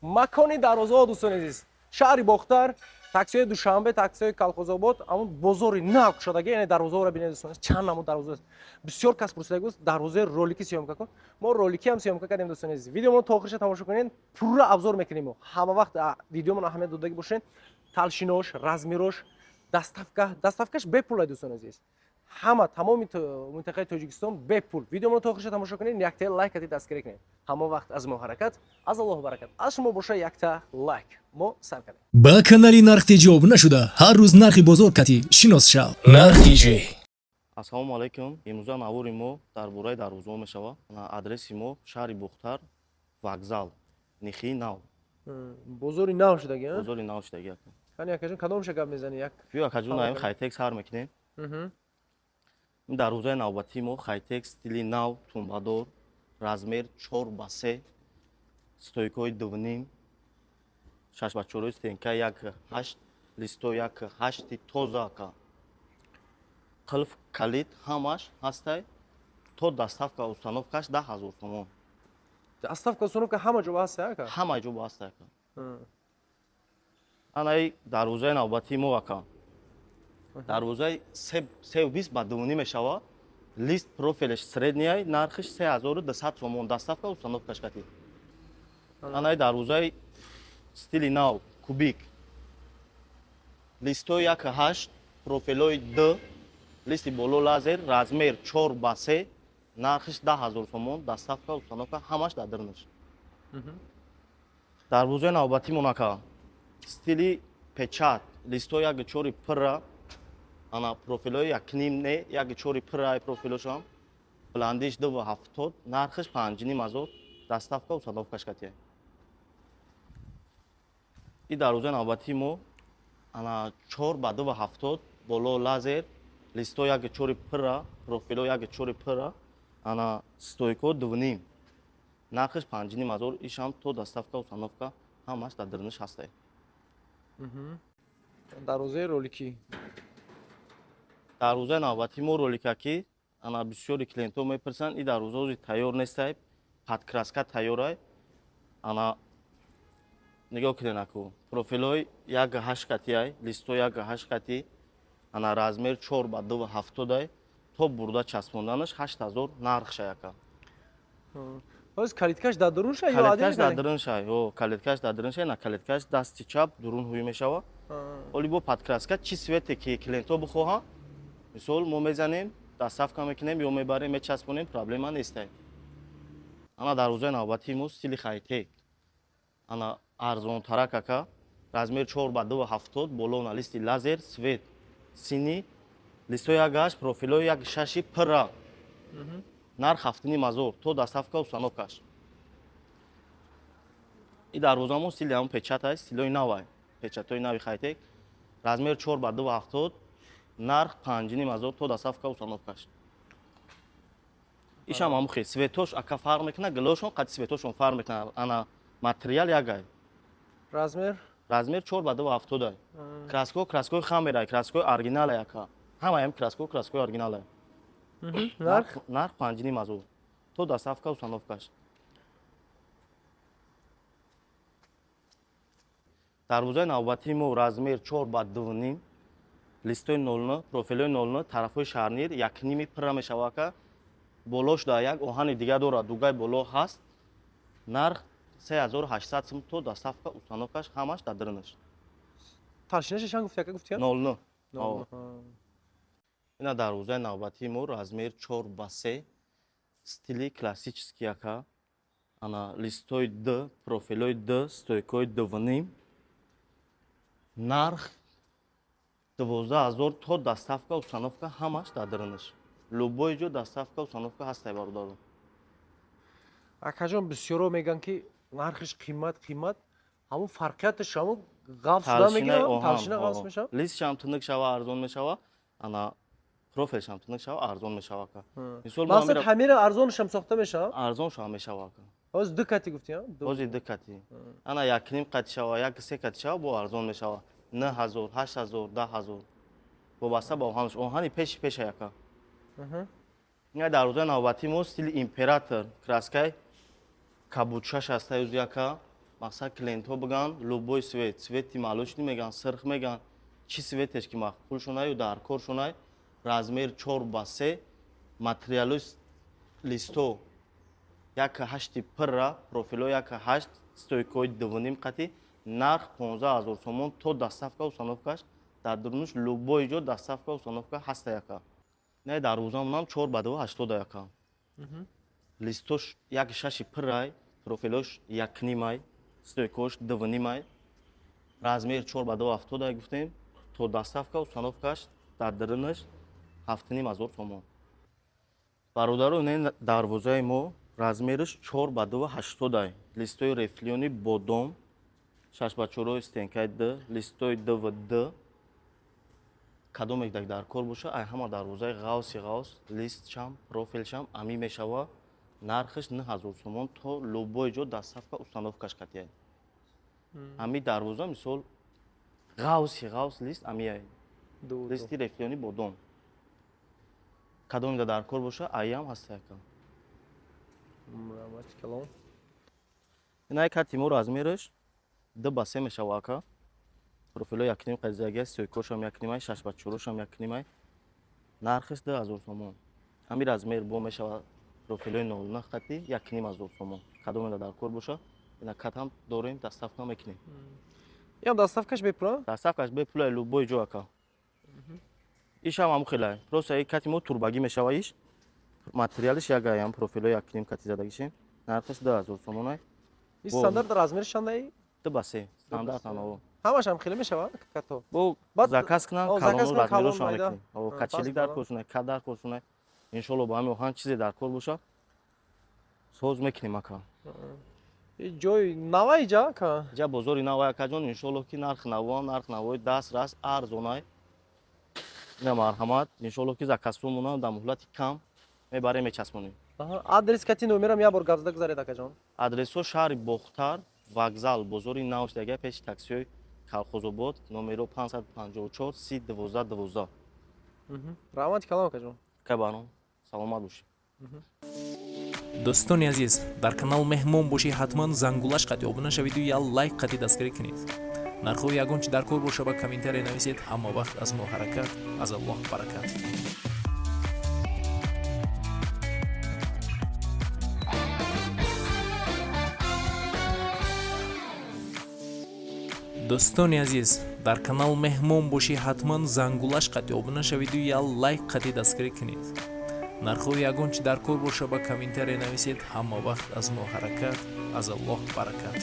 Макони дарвозаҳо, дӯстони азиз, шаҳри Бохтар, таксиҳои Душанбе, таксиҳои Калхозобод, ҳамун бозори нав кушодаги. Яъне дарвозаҳоро бинед, дӯстони азиз, чанд намуд дарвоза аст. Бисёр кас пурсида гуфт: дарвозаи ролики съёмка кун. Мо ролики ҳам съёмка кардем, дӯстони азиз. Видеомон то охириша тамошо кунед, пурра обзор мекунем. Мо ҳама вақт видеомон аҳамият додагӣ бошед: толщинош, размерош, доставка. Доставкаш бепул, дӯстони азиз, ҳама тамоми минтақаи Тоҷикистон бепул. Видеомонро то охириша тамошо кунед, якта лайк кати дастгирӣ кунед. Ҳама вақт аз мо ҳаракат, аз Аллоҳу баракат, аз шумо боша якта лайк. Мо сар кардем. Ба канали Нархтеҷӣ обуна шуда, ҳар рӯз нархи бозор кати шинос шав. Нархтиҷӣ. Ассалому алайкум! Имрӯза навори мо дар бораи дарвозаҳо мешавад. Адреси мо шаҳри Бохтар, вокзал, нихии нав. Бозори нав шудаги. Бозори нав шудаги. Кани, акаҷон, кадомша гап мезанӣ як? Биё, акаҷон, наем хайтек сар мекунем. Ин дарвозаи навбатии мо хайтек, стили нав, тумбадор, размер 4 ба 3, стойкаҳои 2,5, 6 ба 4, стенка 1,8, листо 1,8-и тоза, ака. Қилф, калид ҳамаш ҳастай. То доставка, установкаш 10 000 сомон. Доставка, установка ҳама ҷо ҳаст, ака? Ҳама ҷо ҳаст, ака. Анаи дарвозаи навбатии мо, ака, дарвозаи 3,20 ба 2,5 мешавад, лист профилеш средний, нархиш 3200 сомон, доставка, установкаш кати. Анаи дарвозаи стили нав, кубик, листои 1,8, профилои д, листи боло лазер, размер 4 ба 3, нархиш 10 000 сомон, доставка, установка ҳамаш дар дирнаш. Дарвозаи навбатимон, ака, стили печать, листои 1,4 пурра, ана профилои 1,5 не, 1,4 пурра профилошам, баландиш 2,70, нархиш 5,5 ҳазор, доставка, установкаш катия. И дарвозаи навбатии мо, ана 4 ба 2,70, боло лазер, листо 1,4 пурра, профило 1,4 пурра, ана стойко 2,5, нархиш 5,5 ҳазор. Ишам то доставка, установка ҳамаш дар дирниш ҳастай. Дарвозаи роликӣ. Дарвозаи навбатии мо роликакӣ. Ана бисёри клиентҳо мепурсанд, и дарвоза ҳози тайёр нестай, под краска тайёрай. Ана нигоҳ кунед, аку, профилҳои 1,8 катиай, листо 1,8 кати, ана размер 4 ба 2,70-ай, то бурда часпонданаш 8000 нархша, яка. Ҳоз калиткаш дар дурунша ё Калиткаш дар дуруншай, ё калиткаш дар дуруншай. На, калиткаш дасти чап дурун ҳуй мешавад. Оли бо под краска, чӣ цвете ки клиентҳо бихоҳанд, мисол, мо мезанем, доставка мекунем ё мебарем, мечаспонем, проблема нестай. Ана дарвозаи навбатии мо стили хайтек, ана арзонтарак, ака, размер 4 ба 2,70, боло на листи лазер, цвет синий, листои 1,8, профилои 1,6-и пурра, нарх 7,5 ҳазор, то доставка, установкаш. И дарвозамо стили ҳамон печать аст, стилои навай, печатҳои нави хайтек, размер 4 ба 2,70, нарх 5,5 ҳазор, то доставка, установкаш. Ишам ҳамун хел, цветош, ака, фарқ мекунад, гилошон қати цветошон фарқ мекунад, ана материал ягай. Размер? Размер 4 ба 2,70-ай. Краско краскои хамерай, краскои оригиналай, ака, ҳамаям краско краскои оригиналай. Нарх? Нарх 5,5 ҳазор, то доставка, установкаш. Дарвозаи навбатии мо размер 4 ба 2,5, листои 0,9, профилои 0,9, тарафҳои шарнир 1,5-и пурра мешава, ака. Болош да як оҳани дига дорад, дугай боло ҳаст, нарх 3800 сум, то доставка, установкаш ҳамаш дар дирнаш. Толщинаша чанд гуфти, ака, гуфти? 0,9. Ина дарвозаи навбатии мо размер 4 ба 3, стили классический, ака, ана листои д, профилои д, стойкои 2,5, нарх 12 000, то доставка, установка ҳамаш дар дирнаш. Любой ҷо доставка, установка ҳастай, бародаро. Акаҷон, бисёро мегӯянд, ки нархиш қимат, қимат. Ҳамун фарқияташ ҳамун ғафз шуда мегирад, толщина ғафз мешавад. Листшам тунук шава, арзон мешава, ана профилшам тунук шава, арзон мешава, ака. Мисол, мо Мақсад, ҳамира арзонашам сохта мешавад? Арзон шава мешава, ака. Ҳоз ду кати гуфти? Ҳози ду кати. Ана 1,5 кати шава, 1,3 кати шава, бо арзон мешава, 9000, 8000, 10 000, вобаста ба оҳанаш, оҳани пеши пеша, яка. Ина дарвозаи навбатии мо стили император, краскай кабудшаш ҳастаюз, яка. Мақсад, клиентҳо биган любой цвет, цвети молочный меган, сирх меган, чӣ цветеш ки маъқул шунай ю дар кор шунай. Размер 4 ба 3, материалои листо 1,8 пирра, профило 1,8, стойкои 2,5 қати, нарх 15 000 сомон то доставка, установкаш дар дурнуш, любой ҷо доставка, установка ҳаста яка. Не, дарвозамонам 4 ба 2 ҳаштода яка. Листош 1,6 пиррай, профилош 1,5-ай, стойкош 2,5-ай, размер 4 ба 2 ҳафтода гуфтем, то доставка, установкаш дар дурунаш 7500 сомон. Бародаро, не, дарвозаи мо размериш 4 ба 2 ҳаштодай, листои рифлёный бодом, 6 ба 4-ои стенкаи д, листои д в д. Кадоме дар кор боша, ай ҳама дарвозаи ғавси ғавс, листшам, профилшам ами мешава. Нархаш 9000 сомон, то любой ҷо доставка, установкаш катияй. Ами дарвоза, мисол, ғавси ғавс лист амияй, листи рифлёный бодом. Кадоме дар кор боша, аям ҳаста яка. Раҳмати калом. Инай кати мо размераш 2 ба 3 мешава ака. Профило 1,5 қадзагия, стойкошам 1,5-ай, 6 ба 4-ошам 1,5-ай. Нархаш 2000 сомон. Ҳами размер бо мешава, профилои 0,9 қати, 1500 сомон. Кадоме дар кор боша, ина катам дорем, доставка мекунем. Ям доставкаш бепула? Доставкаш бепула, любой ҷо ака. Ишам ҳамун хелай, просто и кати мо турбагӣ мешава, иш материалиш ягаям, профило 1,5 кати задагишем, нархаш 2000 сомонай. И стандарт размериш чандай? 2 ба 3, стандарт анаво. Ҳамаш ҳам хеле мешава като? Бо заказ кунан, калону размерошон мекунем. Качелик дар кор шунай, кат дар кор шунай, иншолло ба ҳами оҳан чизе дар кор боша, соз мекунем ака. Ҷои нава иҷа ака? Иҷа бозори нава, акаҷон. Иншолло ки нарх наво, нарх навои даст раст арзонай. Ина, марҳамат, иншолло ки заказҳомона дар муҳлати кам мебарем, мечаспонем. Адрес кати номерам як бор гап зада гузаред, акаҷон. Адресҳо: шаҳри Бохтар, вокзал, бозори нав шудага, пеши таксиҳои Калхозобод, номеро 554 30 12 12. Раҳмати калом, акаҷон. Ака баром, саломат бошед. Дӯстони азиз, дар канал меҳмон бошӣ, ҳатман зангулаш қати обуна шавиду як лайк қати дастгирӣ кунед. Нархҳои ягон чи дар кор боша, ба комментария нависед. Ҳама вақт аз мо ҳаракат, аз Аллоҳ баракат. Дӯстони азиз, дар канал меҳмон бошӣ, ҳатман зангулаш қати обуна шавиду як лайк қати дастгирӣ кунед. Нархҳои ягон чи дар кор боша, ба комментария нависед. Ҳама вақт аз мо ҳаракат, аз Аллоҳ баракат.